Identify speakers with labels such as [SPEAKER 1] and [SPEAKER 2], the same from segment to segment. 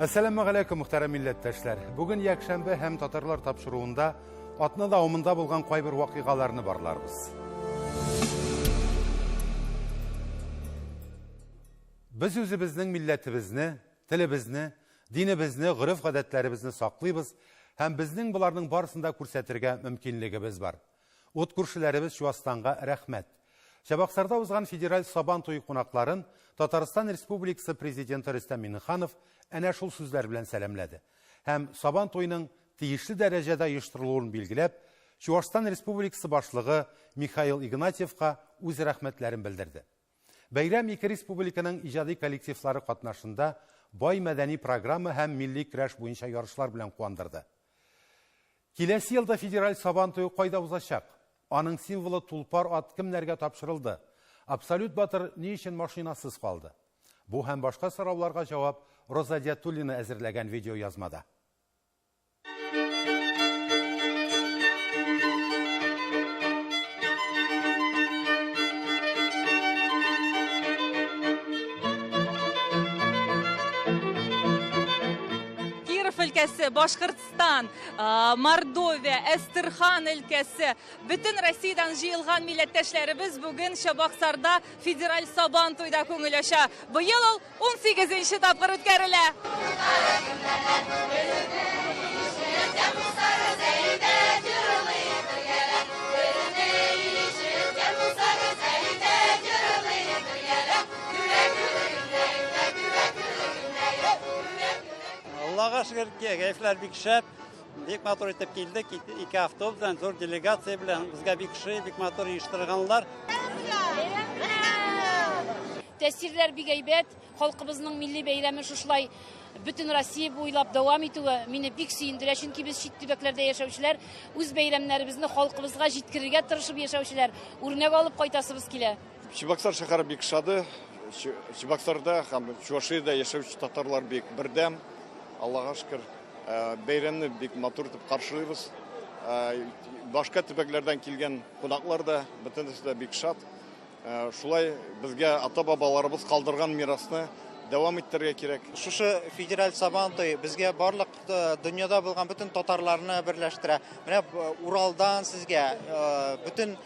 [SPEAKER 1] Әссәламәгаләйкүм, мөхтәрәм милләттәшләр. Бүген якшәмбе һәм татарлар тапшыруында атна дәвамында булган кайбер вакыйгаларны барларбыз. Без үзебезнең милләтебезне, телебезне, динебезне, гореф-гадәтләребезне саклыйбыз һәм безнең боларның барысын да күрсәтергә мөмкинлегебез бар. Ут күршеләребез Чуастанга рәхмәт. Чабаксарда узган федераль Сабан туе кунакларын Татарстан Республикасы Президенты Рөстәм Миңнеханов әнә шул сүзләр белән сәламләде һәм Сабан туеның тиешле дәрәҗәдә оештырылуын билгеләп, Чуашстан Республикасы Башлыгы Михаил Игнатьевка үз рәхмәтләрен белдерде. Бәйрәм ике республиканың иҗади коллективлары катнашында бай мәдәни программа һәм милли көрәш буенча ярышлар белән куандырды. Киләсе елда федераль Сабан туе кайда узачак? Аның символы тулпар ат кемнәргә тапшырылды? Абсолют батыр ни өчен машинасыз калды? Бу һәм башка сорауларга җавап Роза Диатуллина әзерләгән видеоязмада.
[SPEAKER 2] Киров өлкәсе, Башкортстан, Мордовия, Әстерхан өлкәсе, бөтен Россиядән җыелган милләттәшләребез бүген Чабаксарда федераль Сабан туйда күңел ача. Быел ул 18 нче тапкыр үткәрелә.
[SPEAKER 3] Аллага шөкер, кәефләр бик шәп. Бик матур итеп килдек, ике автобус белән, зур делегация белән. Безгә бик ошый, бик матур оештырганнар.
[SPEAKER 4] Тәэсирләр бик әйбәт. Халкыбызның милли бәйрәме шушылай бөтен Россия буйлап дәвам итүе мине бик сөендерә, чөнки без чит төбәкләрдә яшәүчеләр үз бәйрәмнәребезне халкыбызга җиткерергә тырышып яшәүчеләр, үрнәк алып кайтасыбыз килә.
[SPEAKER 5] Чебоксар шәһәре бик ошады. Чебоксарда һәм Чувашиядә яшәүче татарлар бик бердәм. Аллага шөкер, бәйрәмне бик матур итеп каршылыйбыз. Башка төбәкләрдән килгән кунаклар да, бөтенесе дә бик шат. Шулай безгә ата-бабаларыбыз калдырган мирасны дәвам иттерергә кирәк.
[SPEAKER 6] Шушы федераль Сабантуй безгә барлык дөньяда булган бөтен татарларны берләштерә. Менә Уралдан сезгә бөтен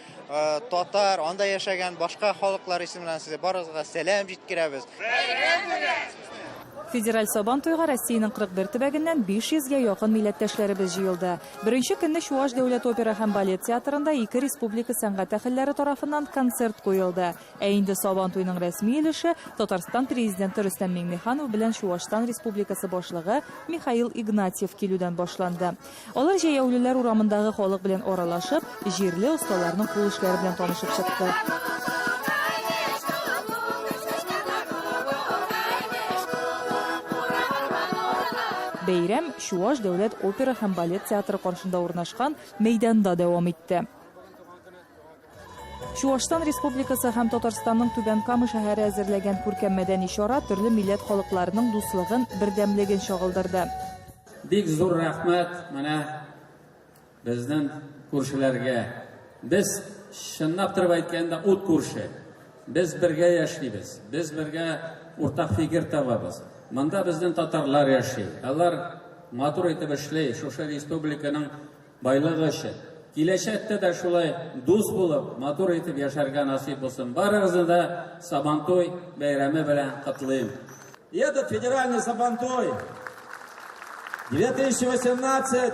[SPEAKER 6] татар, анда яшәгән башка халыклар исеменнән сезгә барыгызга сәлам җиткерәбез. Бәйрәм
[SPEAKER 2] белән! Федераль Сабан туйга Россиянең 41 төбәгеннән 500 гә якын милләттәшләребез җыелды. Беренче көнне Чуаш дәүләт опера һәм балет театрында ике республика сәнгать әһелләре тарафыннан концерт куелды. Ә инде Сабан туйның рәсми өлеше Татарстан Президенты Рөстәм Миңнеханов белән Чуашстан Республикасы Башлыгы Михаил Игнатьев килүдән башланды. Алар җәяүлеләр урамындагы халык белән аралашып, җирле осталарның кул эшләре белән танышып чыкты. Бәйрәм Чуаш дәүләт опера һәм балет театры каршында урнашкан мәйданда дәвам итте. Чуашстан Республикасы һәм Татарстанның Түбән Кама шәһәре әзерләгән күркәм мәдәни чара төрле милләт халыкларының дуслыгын, бердәмлеген чагылдырды.
[SPEAKER 7] Бик зур рәхмәт менә безнең күршеләргә. Без чынлап торып әйткәндә ут күрше. Без бергә яшибез. Без бергә уртак фикер табабыз. Монда безнең татарлар яши. Алар матур итеп эшли. Шушы республиканың байлыгы өчен. Киләчәктә дә шулай дус булып, матур итеп яшәргә насыйп булсын. Барыгызны да Сабантуй бәйрәме белән котлыйм.
[SPEAKER 8] И этот федеральный Сабантуй 2018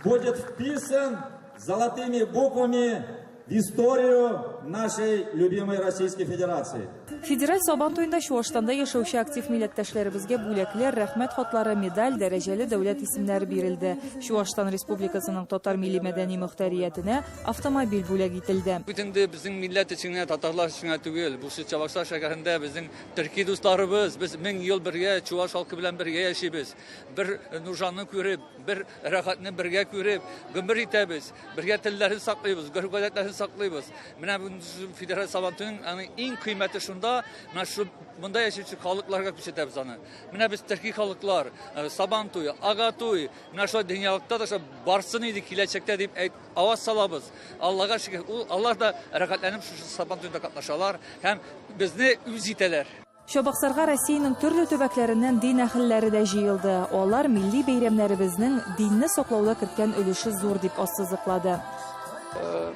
[SPEAKER 8] будет вписан золотыми буквами в историю нашей любимой Российской Федерации.
[SPEAKER 2] Федераль Сабан туенда Чуашстанда яшәүче актив милләттәшләребезгә бүләкләр, рәхмәт хатлары, медаль, дәрәҗәле дәүләт исемнәре бирелде. Чуашстан Республикасының татар милли-мәдәни мохтәриятенә автомобиль бүләк ителде.
[SPEAKER 9] Бит инде безнең милләт өчен генә, татарлар өчен генә түгел. Бу Чабаксар шәһәрендә безнең төрки дусларыбыз, без 1000 ел бергә чуаш халкы белән бергә яшибез. Бер нужаны күреп, бер рәхәтне бергә күреп, гомер итәбез. Бергә телләрен саклыйбыз, гореф-гадәтләрен саклыйбыз. Менә бу федераль Сабантуйның аның иң кыйммәте шунда, менә шу монда яшәүче халыкларга күрсәтәбез аны. Менә без төрки халыклар, э, Сабантуй, Агатуй, менә шулай дөньялыкта да шулай барсын иде киләчәктә дип әйт, аваз салабыз. Аллага шөкер, ул алар да рәхәтләнеп шушы Сабантуйда катнашалар һәм безне үз итәләр.
[SPEAKER 2] Чабаксарга Россиянең төрле төбәкләреннән дин әһелләре дә җыелды. Алар милли бәйрәмнәребезнең динне саклауда керткән өлеше зур дип ассызыклады.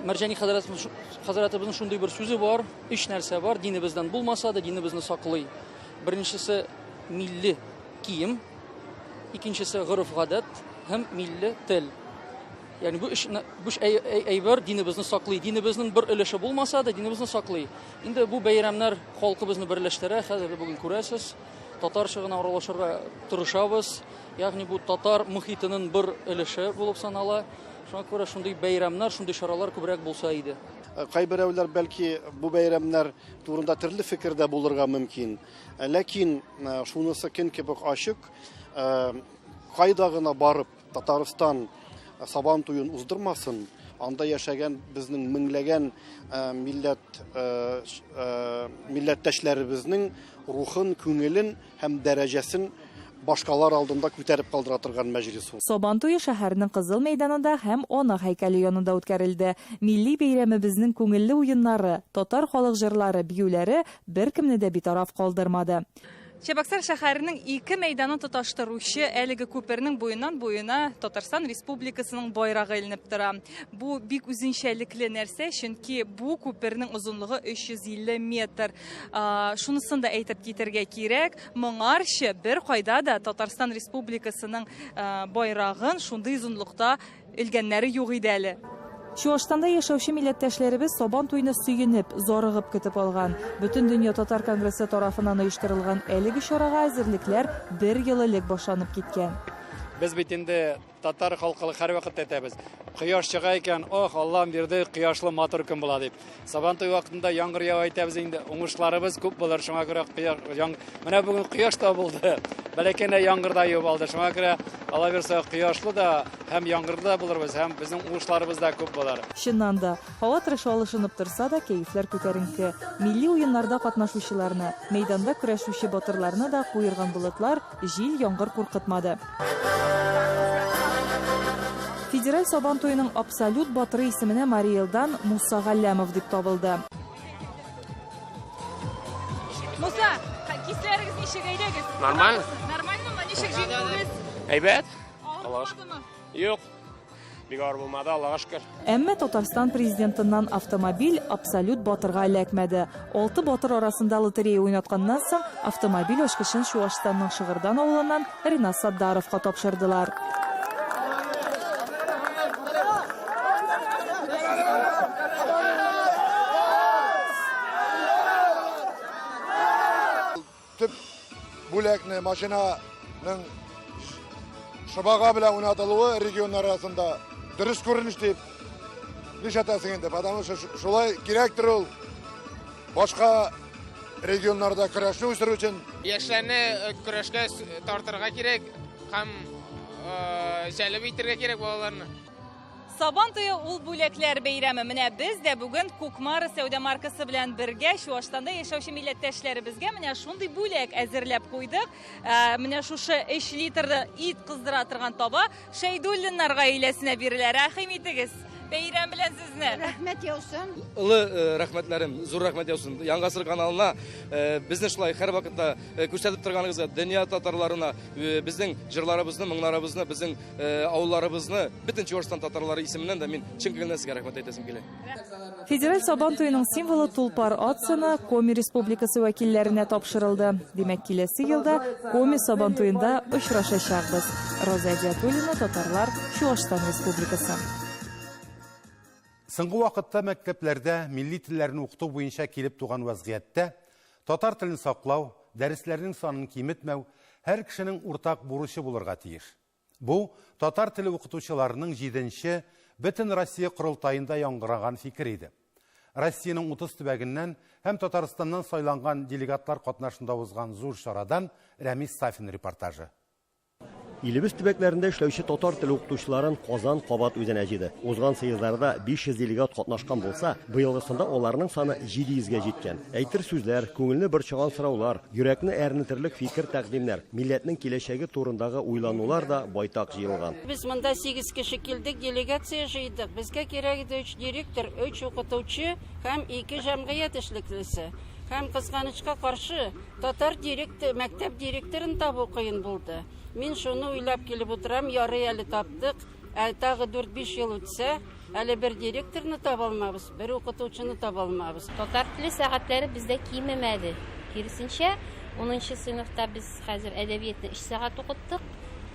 [SPEAKER 10] Мәрҗани хәзрәтебезнең шундый бер сүзе бар, өч нәрсә бар, динебездән булмаса да, динебезне саклый. Беренчесе милли кием, икенчесе гореф-гадәт һәм милли тел. Ягъни бу өч бу өч әйбер динебезне саклый. Динебезнең бер өлеше булмаса да, динебезне саклый. Инде бу бәйрәмнәр халкыбызны берләштерә. Хәзер бүген күрәсез, татарча гына аралашырга тырышабыз. Ягъни бу татар мохитының бер өлеше булып санала. Шуңа күрә шундый бәйрәмнәр, шундый чаралар күбрәк булса иде.
[SPEAKER 11] Кайберәүләр бәлки бу бәйрәмнәр турында төрле фикердә булырга мөмкин. Ләкин шунысы көн кебек ачык, кайда гына барып Татарстан Сабан туен уздырмасын, анда яшәгән безнең меңләгән милләт милләттәшләребезнең рухын, күңелен һәм дәрәҗәсен башкалар алдында күтәреп калдыра торган мәҗлес ул.
[SPEAKER 2] Сабан туе шәһәрнең Кызыл мәйданында һәм Ана һәйкәле янында үткәрелде. Милли бәйрәмебезнең күңелле уеннары, татар халык җырлары, биюләре беркемне дә битараф калдырмады.
[SPEAKER 12] Чабаксар шәһәренең ике мәйданын тоташтыручы әлеге күпернең буеннан-буена Татарстан Республикасының байрагы эленеп тора. Бу бик үзенчәлекле нәрсә, чөнки бу күпернең озынлыгы 350 метр. Шунысын да әйтеп китәргә кирәк, моңарчы беркайда да Татарстан Республикасының байрагын шундый озынлыкта Элгәннәре юк иде әле.
[SPEAKER 2] Чуашстанда яшәүче милләттәшләребез Сабан туйны сөенеп, зарыгып көтеп алган. Бөтендөнья татар конгрессы тарафыннан оештырылган әлеге чарага әзерлекләр бер ел элек башланып киткән.
[SPEAKER 13] Без бит инде татар халкы һәрвакыт әйтәбез, кояш чыга икән, ох, Аллам бирде, кояшлы матур көн була дип. Сабан туй вакытында яңгыр ява әйтәбез инде, уңышларыбыз күп булыр, шуңа күрә кояш, яң... менә бүген кояш та булды, бәләкәй генә яңгыр да юып алды, шуңа күрә Алла бирса кояшлы да һәм яңгырлы да булырбыз, һәм безнең уңышларыбыз да күп булыр.
[SPEAKER 2] Чыннан да, һава торышы алышынып торса да, кәефләр күтәренке. Милли уеннарда катнашучыларны, мәйданда көрәшүче батырларны да куерган болытлар, җил-яңгыр куркытмады. Федераль Сабан туеның абсолют батыры исеменә Марий Элдан Муса Галләмов дип табылды.
[SPEAKER 12] Муса, хисләрегез ничек, әйдәгез?
[SPEAKER 14] Нормально.
[SPEAKER 12] Нормальнымы? Ничек җиңдегез?
[SPEAKER 14] Әйбәт.
[SPEAKER 12] Авыр булмадымы?
[SPEAKER 14] Юк. Бик авыр булмады, Аллага шөкер.
[SPEAKER 2] Әмма Татарстан Президентыннан автомобиль абсолют батырга эләкмәде. Алты батыр арасында лотерея уйнатканнан соң, автомобиль ачкычын Чуашстанның Шыгырдан авылыннан Ринас Сатдаровка тапшырдылар.
[SPEAKER 15] Төп бүләкне машинаның шыбага белән уйнатылуы регионнар арасында дөрес күренеш дип нишләтәсең инде, потому что шулай кирәктер ул башка регионнарда көрәшне үстерү өчен.
[SPEAKER 14] Яшьләрне э, көрәшкә тартырга кирәк һәм э, җәлеп итәргә кирәк балаларны.
[SPEAKER 12] Сабан туе ул бүләкләр бәйрәме. Менә без дә бүген Кукмара сәүдә маркасы белән бергә Чуашстанда яшәүче милләттәшләребезгә менә шундый бүләк әзерләп куйдык. Ә, менә шушы 3 литрлы ит кыздыра торган таба Шәйдуллиннар гаиләсенә бирелә. Рәхим итегез. Бәйрәм белән сезне.
[SPEAKER 16] Рәхмәт яусын.
[SPEAKER 17] Олы э, рәхмәтләрем, зур рәхмәт яусын. Яңа гасыр каналына э, безне шулай һәрвакытта э, күрсәтеп торганыгызга, дөнья татарларына безнең җырларыбызны, моңнарыбызны, безнең Э, авылларыбызны бөтен Чуашстан татарлары исеменнән дә мин чын күңелдән сезгә рәхмәт әйтәсем килә.
[SPEAKER 2] Федераль Сабан туеның символы Тулпар ат сыны Коми Республикасы вәкилләренә тапшырылды. Димәк, киләсе елда Коми Сабан туенда очрашачакбыз. Роза Әдиатуллина, Татарлар, Чуашстан Республикасы.
[SPEAKER 1] Соңгы вакытта мәктәпләрдә милли телләрне укыту буенча килеп туган вәзгыятьтә татар телен саклау, дәресләрнең санын киметмәү һәр кешенең уртак бурычы булырга тиеш. Бу, татар теле укытучыларының җиденче Бөтенроссия корылтаенда яңгыраган фикер иде. Россиянең 30 төбәгеннән һәм Татарстаннан сайланган делегатлар катнашында узган зур чарадан Рәмис Сафин репортажы.
[SPEAKER 18] Илебез төбәкләрендә эшләүче татар теле укытучыларын Казан кабат үзенә җыйды. Узган съездларда 500 делегат катнашкан булса, быелгысында аларның саны 700 гә җиткән. Әйтер сүзләр, күңелне борчыган сораулар, Йөрәкне әрнетерлек фикер-тәкъдимнәр, милләтнең киләчәге турындагы уйланулар да байтак җыелган.
[SPEAKER 16] Без монда сигез кеше килдек, делегация җыйдык. Безгә кирәк иде өч директор, өч укытучы һәм ике җәмгыять эшлеклесе. Һәм кызганычка каршы, татар директор, мәктәп директорын табу кыен булды. Мин шуны уйлап килеп утырам, ярый әле таптык. Ә тагы 4-5 ел үтсә, әле бер директорны таба алмабыз, бер укытучыны таба алмабыз.
[SPEAKER 19] Татар теле сәгатьләре бездә кимемәде. Киресенчә, унынчы сыйныфта без хәзер әдәбиятны өч сәгать укыттык,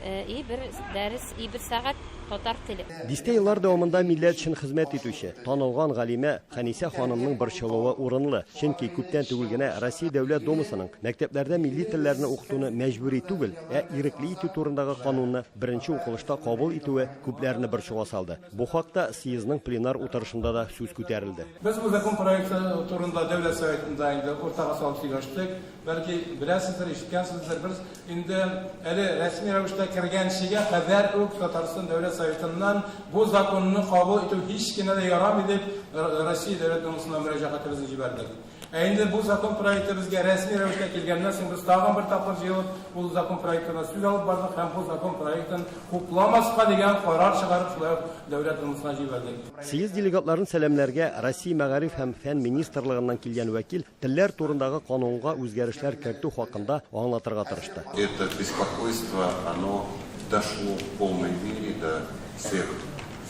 [SPEAKER 19] и бер дәрес, и бер сәгать татар теле.
[SPEAKER 18] Дистә еллар дәвамында милләт өчен хезмәт итүче, танылган галимә Хәнисә ханымның борчылуы урынлы. Чөнки күптән түгел генә Россия Дәүләт Думасының мәктәпләрдә милли телләрне укытуны мәҗбүри түгел, ә ирекле итү турындагы канунны беренче укылышта кабул итүе күпләрне борчуга салды. Бу хакта съездның пленар утырышында да сүз күтәрелде.
[SPEAKER 20] Без бу закон проекты турында Дәүләт Советында инде уртага салып сөйләштек. Бәлки, беләсездер, ишеткәнсездер, без инде әле рәсми рәвештә кергәнчегә кадәр үк Татарстан Дәүләт Советыннан бу законны кабул итү һич кенә дә ярамый дип Россия Дәүләт Думасына мөрәҗәгатебезне җибәрдек. Ә инде бу закон проекты безгә рәсми рәвештә килгәннән соң без тагын бер тапкыр җыелып, ул закон проектына сүз алып бардык һәм бу закон проектын хупламаска дигән карар чыгарып, шулай ук Дәүләт Думасына җибәрдек.
[SPEAKER 18] Съезд делегатларын сәламләргә Россия Мәгариф һәм фән министрлыгыннан килгән вәкил телләр турындагы канунга үзгәрешләр кертү хакында аңлатырга тырышты.
[SPEAKER 21] Это беспокойство, оно дошло в полной мере до всех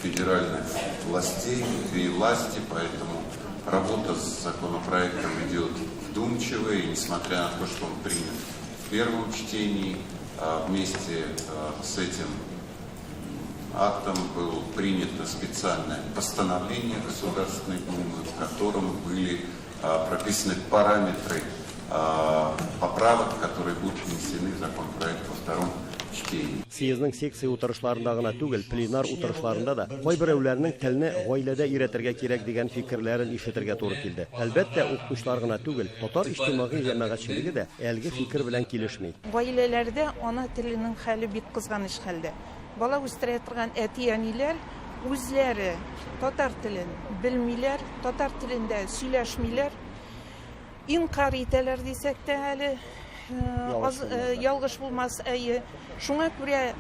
[SPEAKER 21] федеральных властей и власти, поэтому работа с законопроектом идет вдумчиво, и несмотря на то, что он принят в первом чтении, вместе с этим актом было принято специальное постановление Государственной Думы, в котором были прописаны параметры поправок, которые будут внесены в законопроект во втором чтении.
[SPEAKER 18] Съездның секция утырышларында гына түгел, пленар утырышларында да кайберәүләрнең телне гаиләдә өйрәтергә кирәк дигән фикерләрен ишетергә туры килде. Әлбәттә, укытучылар гына түгел, татар иҗтимагый җәмәгатьчелеге дә әлеге фикер белән килешми.
[SPEAKER 22] Гаиләләрдә ана теленең хәле бик кызганыч хәлдә. Бала үстерә торган әти-әниләр үзләре татар телен белмиләр, татар телендә сөйләшмиләр, инкарь итәләр дисәк тә әле ялгыш булмас, әйе. Шуңа күрә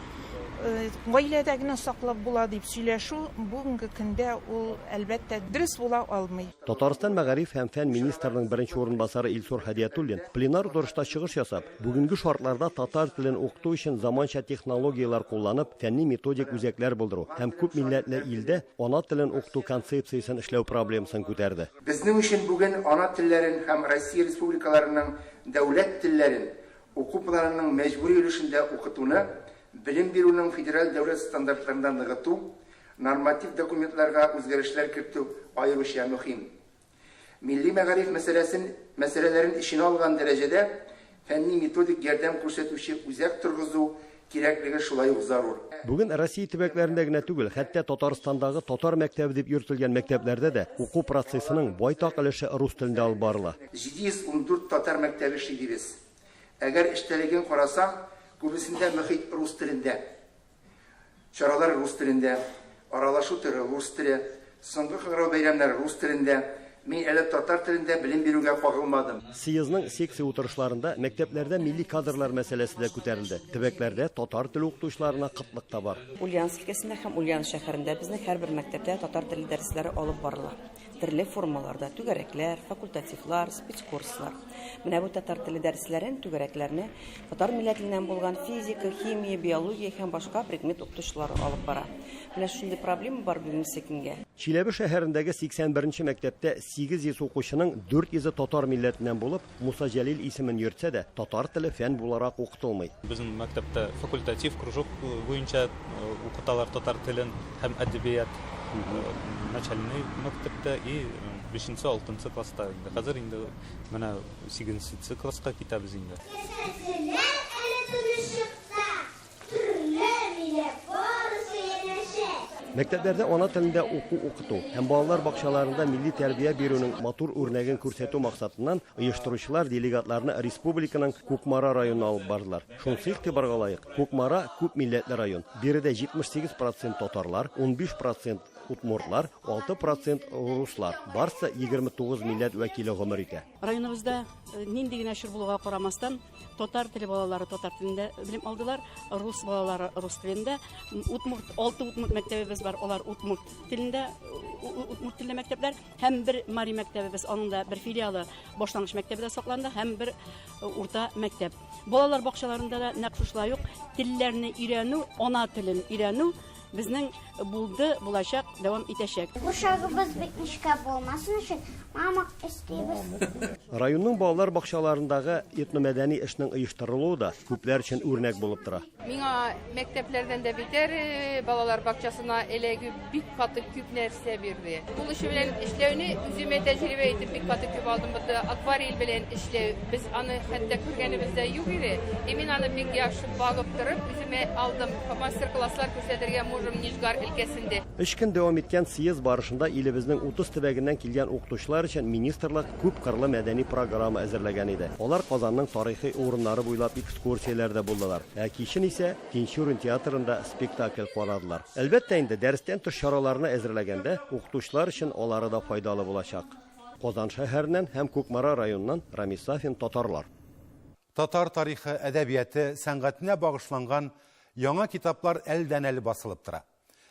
[SPEAKER 22] гаиләдә генә саклап була дип сөйләшү бүгенге көндә ул, әлбәттә, дөрес була алмый.
[SPEAKER 18] Татарстан мәгариф һәм фән министрының беренче урынбасары Илсур Һадиятуллин пленар утырышта чыгыш ясап, бүгенге шартларда татар телен укыту өчен заманча технологияләр кулланып, фәнни-методик үзәкләр булдыру һәм күп милләтле илдә ана телен укыту концепциясен эшләү проблемасын күтәрде.
[SPEAKER 23] Безнең өчен бүген ана телләрен һәм Россия республикаларының дәүләт телләрен уку планының мәҗбүри өлешендә укытуны белем бирүнең федераль дәүләт стандартларында ныгыту, норматив документларга үзгәрешләр кертү аеруча мөһим. Милли мәгариф мәсьәләсен мәсьәләләрен эченә алган дәрәҗәдә фәнни-методик ярдәм күрсәтүче үзәк торгызу кирәклеге шулай ук зарур.
[SPEAKER 18] Бүген Россия төбәкләрендә генә түгел, хәтта Татарстандагы татар мәктәбе дип йөртелгән мәктәпләрдә дә уку процессының байтак өлеше рус телендә алып барыла.
[SPEAKER 23] 714 татар мәктәбе эшли дибез. Әгәр эчтәлеген карасаң, күбесендә мөхит рус телендә. Чаралар рус телендә, аралашу төре рус теле, соңгы кыңгырау бәйрәмнәре рус телендә. Мин әле татар телендә белем бирүгә кагылмадым.
[SPEAKER 18] Съездның секция утырышларында мәктәпләрдә милли кадрлар мәсьәләсе дә күтәрелде. Төбәкләрдә татар теле укытучыларына кытлык та бар.
[SPEAKER 24] Ульяновск өлкәсендә һәм Ульяновск шәһәрендә безнең һәрбер мәктәптә татар теле дәресләре алып барыла. Төрле формаларда түгәрәкләр, факультативлар, спецкурслар. Менә бу татар теле дәресләрен, түгәрәкләрне татар милләтеннән булган физика, химия, биология һәм башка предмет укытучылары алып бара. Менә шундый проблема бар бүгенге көнгә.
[SPEAKER 18] Чиләбе шәһәрендәге 81 мәктәптә 800 укучының 400-е татар милләтеннән булып, Муса Җәлил исемен йөртсә дә, татар теле фән буларак укытылмый.
[SPEAKER 25] Безнең мәктәптә факультатив кружок буенча укыталар татар телен һәм әдәбият. Начальный мәктәптә и 5-6 класста инде. Хәзер инде менә 8 класска китәбез инде.
[SPEAKER 18] Мәктәпләрдә ана телендә уку укыту һәм балалар бакчаларында милли тәрбия бирүнең матур үрнәген күрсәтү максатыннан оештыручылар делегатларны республиканың Кукмара районына алып бардылар. Шунысы игътибарга лаек, Кукмара күп милләтле район. Биредә 78% татарлар, 15% удмуртлар, 6 процент руслар. Барсы 29 милләт вәкиле гомер итә.
[SPEAKER 3] Районыбызда нинди генә чор булуга карамастан, татар теле балалары татар телендә белем алдылар, рус балалары рус телендә. Удмурт, 6 удмурт мәктәбебез бар, алар удмурт телендә, удмурт телле мәктәпләр һәм бер мари мәктәбебез, аның да бер филиалы башлангыч мәктәбе дә сакланды һәм бер урта мәктәп. Балалар бакчаларында да нәкъ шушылай ук телләрне өйрәнү, ана телен өйрәнү безнең булды, булачак, дәвам итәчәк.
[SPEAKER 4] Курчагыбыз бик нечкә булмасын өчен мамык өстибез.
[SPEAKER 18] Районның балалар бакчаларындагы этномәдәни эшнең оештырылуы да күпләр өчен үрнәк булып тора.
[SPEAKER 5] Миңа мәктәпләрдән дә битәр, балалар бакчасына эләгү бик каты күп нәрсә бирде. Кул эше белән эшләүне үземә тәҗрибә итеп бик каты күп алдым. Бу акварель белән эшләү, без аны хәтта күргәнебез дә юк иде. И мин аны бик яхшы багып торып үземә алдым. Мастер-класслар күрсәтергә можем Нижгар өлкәсендә.
[SPEAKER 18] Өч көн дәвам иткән съезд барышында илебезнең 30 төбәгеннән килгән укытучылар өчен министрлык күп кырлы мәдәни программа әзерләгән иде. Алар Казанның тарихи урыннары буйлап экскурсияләрдә булдылар. Ә кичен исә Тинчурин театрында спектакль карадылар. Әлбәттә инде, дәрестән тыш чараларны әзерләгәндә укытучылар өчен алары да файдалы булачак. Казан шәһәреннән һәм Кукмара районыннан Рамис Сафин, Татарлар.
[SPEAKER 1] Татар тарихы, әдәбияты, сәнгатенә багышланган яңа китаплар әлдән-әле басылып тора.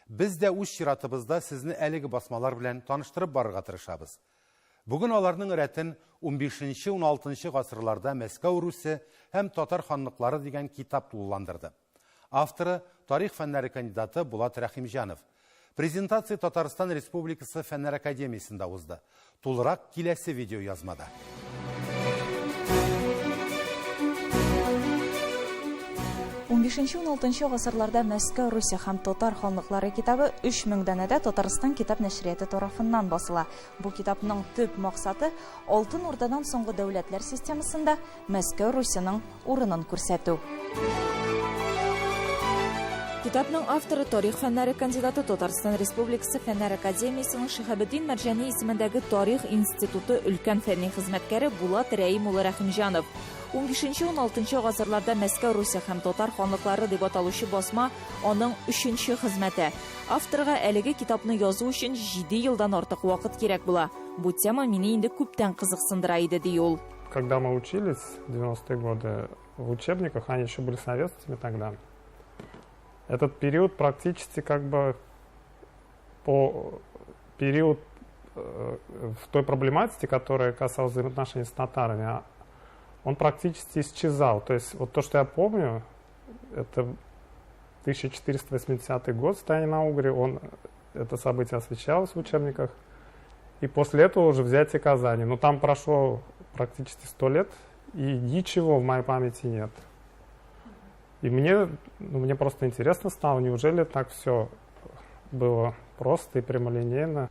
[SPEAKER 1] Без дә үз чиратыбызда сезне әлеге басмалар белән таныштырып барырга тырышабыз. Бүген аларның рәтен унбишенче-уналтынчы гасырларда Мәскәү Русе һәм татар ханлыклары дигән китап тулыландырды. Авторы, тарих фәннәре кандидаты Булат Рәхимҗанов. Презентация Татарстан Республикасы Фәннәр академиясендә узды. Тулырак киләсе видеоязмада.
[SPEAKER 2] Унбишенче-уналтынчы гасырларда Мәскәү Русе һәм татар ханлыклары китабы 3000 данәдә Татарстан китап нәшрияты тарафыннан басыла. Бу китапның төп максаты Алтын Урдадан соңгы дәүләтләр системасында Мәскәү Русеның урынын күрсәтү. Китапның авторы тарих фәннәре кандидаты Татарстан Республикасы Фәннәр академиясенең Шиһабетдин Мәрҗани исемендәге тарих институты өлкән фәнни хезмәткәре Булат Рәим улы Рәхимҗанов. Унбишенче-уналтынчы гасырларда Мәскәү Русе һәм татар ханлыклары дип аталучы басма аның өченче хезмәте. Авторга әлеге китапны язу өчен 7 елдан артык вакыт кирәк була. Бу тема мине инде күптән кызыксындыра иде, ди ул.
[SPEAKER 6] Когда мы учились в 90-е годы в учебниках, они еще были советскими тогда, этот период практически как бы по период в той проблематике, которая касалась взаимоотношений с татарами, он практически исчезал. То есть то, что я помню, это 1480 год, стояние на Угре, это событие освещалось в учебниках. И после этого уже взятие Казани. Но там прошло практически 100 лет, и ничего в моей памяти нет. И мне просто интересно стало, неужели так все было просто и прямолинейно.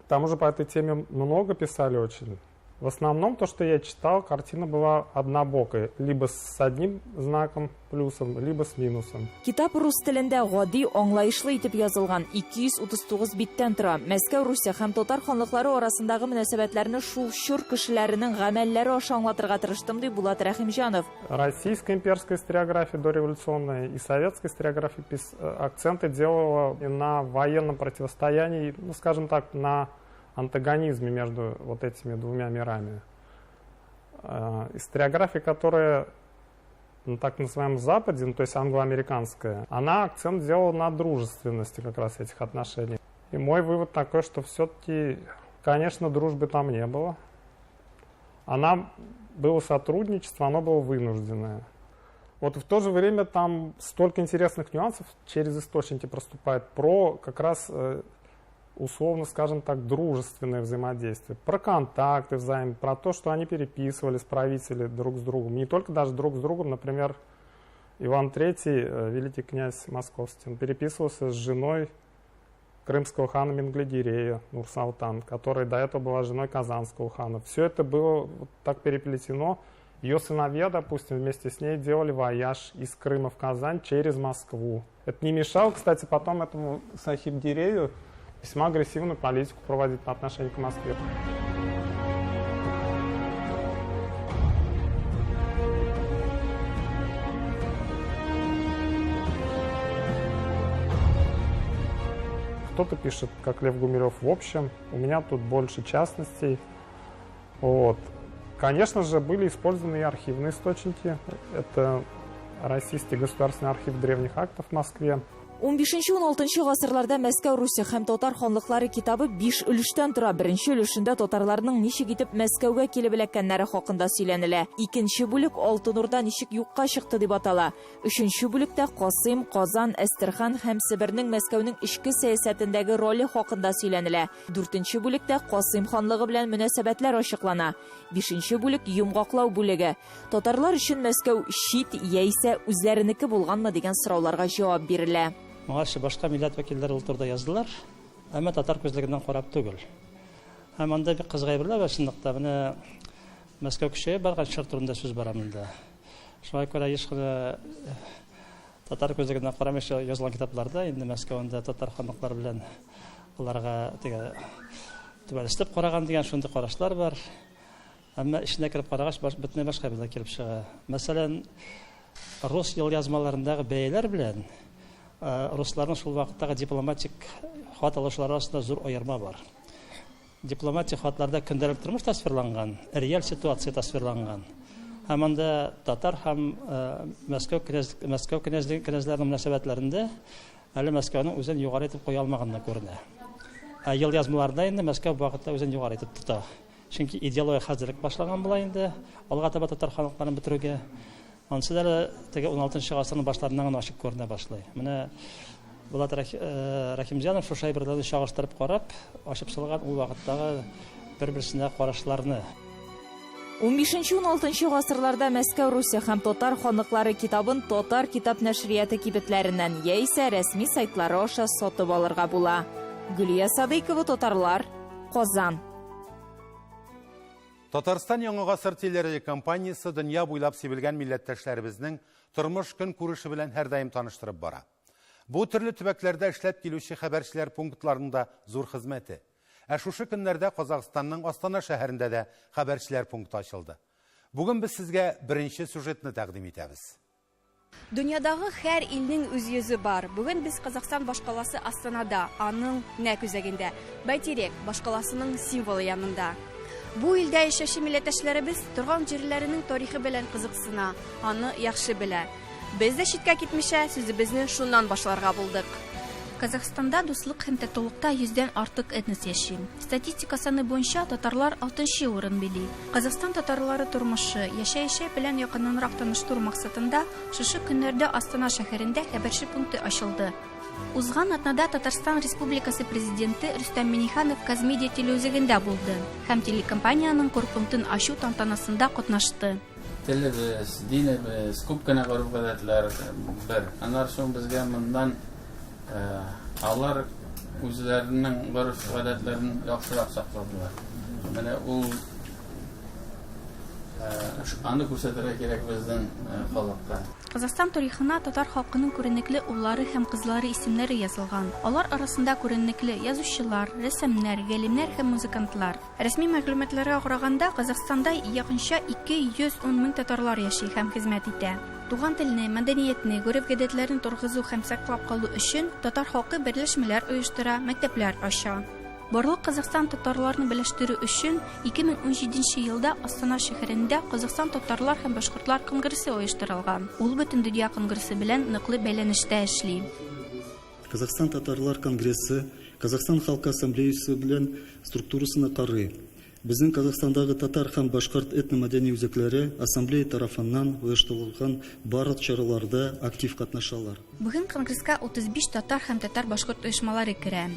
[SPEAKER 6] Там уже по этой теме много писали очень. В основном то, что я читал, картина была однобокая. Либо с одним знаком плюсом, либо с минусом.
[SPEAKER 2] Китап рус телендә гади, аңлаешлы итеп язылган. 239 биттән тора. Мәскәү, Русия һәм татар ханлыклары арасындагы мөнәсәбәтләрне шул чор кешеләренең гамәлләре аша аңлатырга тырыштым, ди Булат Рәхимҗанов.
[SPEAKER 6] Российская имперская историография дореволюционная и советская историография акценты делала на военном противостоянии, скажем так, на антагонизме между этими двумя мирами. Историография, которая на так называемом Западе, то есть англоамериканская, она акцент делала на дружественности как раз этих отношений. И мой вывод такой, что все-таки, конечно, дружбы там не было. Было сотрудничество, оно было вынужденное. В то же время там столько интересных нюансов через источники проступает про как раз, условно, скажем так, дружественное взаимодействие, про контакты взаимные, про то, что они переписывались, правители друг с другом. Не только даже друг с другом, например, Иван Третий, великий князь московский, он переписывался с женой крымского хана Менглигерея Нур-Салтан, которая до этого была женой казанского хана. Все это было так переплетено. Ее сыновья, допустим, вместе с ней делали вояж из Крыма в Казань через Москву. Это не мешало, кстати, потом этому Сахиб-Гирею весьма агрессивную политику проводить по отношению к Москве. В Кто-то пишет, как Лев Гумилев, в общем. У меня тут больше частностей. Вот. Конечно же, были использованы и архивные источники. Это Российский государственный архив древних актов в Москве.
[SPEAKER 7] 15-16 гасырларда Мәскәү Русе һәм татар ханлыклары китабы биш өлештән тора. Беренче өлешендә татарларның ничек итеп Мәскәүгә килеп эләккәннәре хакында сөйләнелә. Икенче бүлек Алтын Урда ничек юкка чыкты дип атала. Өченче бүлектә Касыйм, Казан, Әстерхан һәм Себернең Мәскәүнең эчке сәясәтендәге роле хакында сөйләнелә. Дүртенче бүлектә Касыйм ханлыгы белән мөнәсәбәтләр ачыклана. Бишенче бүлек йомгаклау бүлеге. Татарлар өчен Мәскәү чит яисә үзләренеке булганмы дигән сорауларга җавап бирелә.
[SPEAKER 8] Моңарчы башка милләт вәкилләре ул турыда яздылар, әмма татар күзлегеннән карап түгел. Һәм анда бик кызык әйберләр бар чынлыкта. Менә Мәскәү көчәеп барган чор турында сүз бара монда. Шуңа күрә еш кына татар күзлегеннән карамыйча язылган китапларда инде Мәскәү анда татар ханлыклары белән аларга теге түбәнсетеп караган дигән шундый карашлар бар. Әмма эченә кереп карагач, бөтенләй башка әйберләр килеп чыга. Мәсәлән, рус елъязмаларындагы бәяләр белән русларның шул вакыттагы дипломатик хат алышулары арасында зур аерма бар. Дипломатик хатларда көндәлек тормыш тасвирланган, реаль ситуация тасвирланган. Һәм анда татар һәм Мәскәү князь Мәскәү князьлеге князьләренең мөнәсәбәтләрендә әле Мәскәүнең үзен югары итеп куя алмаганына күренә. Ә елъязмаларда инде Мәскәү бу вакытта үзен югары итеп тота. Чөнки идеология хәзерлек башланган була инде, алга таба татар халыкларын бетерүгә. Анысы да әле теге уналтынчы гасырның башларыннан гына ачык күренә башлый. Менә Булат Рәхимҗанов шушы әйберләрне чагыштырып карап, ачып салган ул вакыттагы бер-берсенә карашларны.
[SPEAKER 7] Унбишенче-уналтынчы гасырларда Мәскәү Русе һәм татар ханлыклары китабын Татар китап нәшрияты кибетләреннән яисә рәсми сайтлары аша сатып алырга була. Гөлия Садыйкова, Татарлар, Казан.
[SPEAKER 1] Татарстан Яңа гасыр телерадиокомпаниясе дөнья буйлап сибелгән милләттәшләребезнең тормыш-көнкүреше белән һәрдаим таныштырып бара. Бу төрле төбәкләрдә эшләп килүче хәбәрчеләр пунктларының да зур хезмәте. Ә шушы көннәрдә Казахстанның Астана шәһәрендә дә хәбәрчеләр пункты ачылды. Бүген без сезгә беренче сюжетны тәкъдим итәбез.
[SPEAKER 9] Дөньядагы һәр илнең үз йөзе бар. Бүген без Казахстан башкаласы Астанада, аның нәкъ үзәгендә, Байтирек башкаласының символы янында. Бу илдә яшәүче милләттәшләребез торган җирләренең тарихы белән кызыксына, аны яхшы белә. Без дә читкә китмичә, сүзебезне шуннан башларга булдык. Казахстанда дуслык һәм татулыкта йөздән артык этнос яши. Статистика саны буенча, татарлар алтынчы урын били. Казахстан татарлары тормышы, яшәеше белән якыннанрак таныштыру максатында, шушы көннәрдә Астана шәһәрендә хәбәрче пункты ачылды. Узган атнада Татарстан Республикасы Президенты Рөстәм Миңнеханов Казмедиа телеүзәгендә булды һәм телекомпаниянең корпунктын ачу тантанасында катнашты.
[SPEAKER 10] Телебез, динебез, күп кенә гореф-гадәтләр бер. Аннары соң безгә моннан алар үзләренең гореф-гадәтләрен яхшырак сакладылар. Менә ул аны күрсәтергә кирәк безнең халыкка.
[SPEAKER 9] Казахстан тарихына татар халкының күренекле уллары һәм кызлары исемнәре язылган. Алар арасында күренекле язучылар, рәссамнар, галимнәр һәм музыкантлар. Рәсми мәгълүматларга караганда, Казахстанда якынча 210 мең татарлар яши һәм хезмәт итә. Туган телне, мәдәниятне, гореф-гадәтләрне торгызу һәм саклап калу өчен татар халкы берләшмәләр оештыра, мәктәпләр ача. Барлык Казахстан татарларны берләштерү өчен 2017 нче елда Астана шәһәрендә Казахстан татарлар һәм башкортлар конгрессы оештырылган. Ул Бөтендөнья конгрессы белән ныклы бәйләнештә эшли.
[SPEAKER 11] Казахстан татарлар конгрессы Казахстан халкы ассамблеясы белән структурасына карый. Безнең Казахстандагы татар һәм башкорт этномәдәни үзәкләре ассамблея тарафыннан оештырылган барлык чараларда актив катнашалар.
[SPEAKER 9] Бүген конгресска 35 татар һәм татар-башкорт оешмалары керә.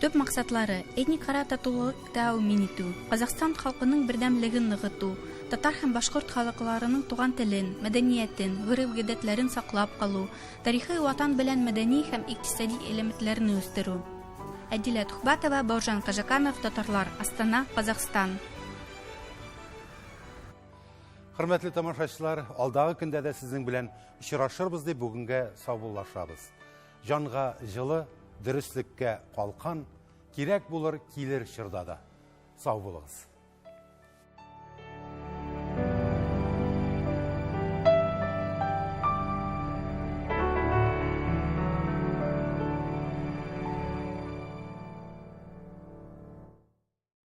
[SPEAKER 9] Төп максатлары, этникара татулык тәэмин итү, Казахстан халкының бердәмлеген ныгыту, татар һәм башкорт халыкларының туган телен, мәдәниятен, гореф-гадәтләрен саклап калу, Тарихи Ватан белән мәдәни һәм икътисади элемтләрне үстерү. Әдилә Тухбатова, Бауыржан Кажаканов, Татарлар, Астана, Казахстан.
[SPEAKER 1] Хөрмәтле тамашачылар, алдагы көндә дә сезнең белән очрашырбыз дип бүгенгә саубуллашабыз. Җанга җылы, дөреслеккә калкан, кирәк булыр килер чорда да. Сау булыгыз.